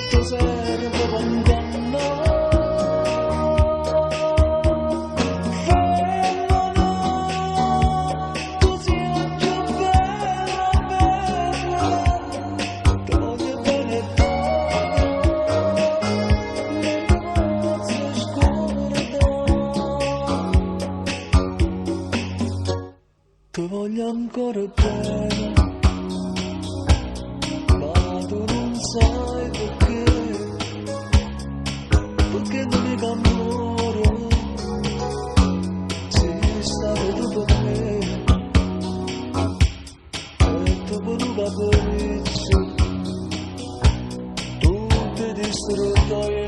Te serve pe 'ngannà. Femmena, tu si 'a cchiù bella bella, te voglio bene tanto, nun te pozzo scurdà. Te voglio ancora bene, ma tu nun sai perché, perché nun dico ammore, si stato tu per me, e tu per nu capriccio, tu ti distrutto.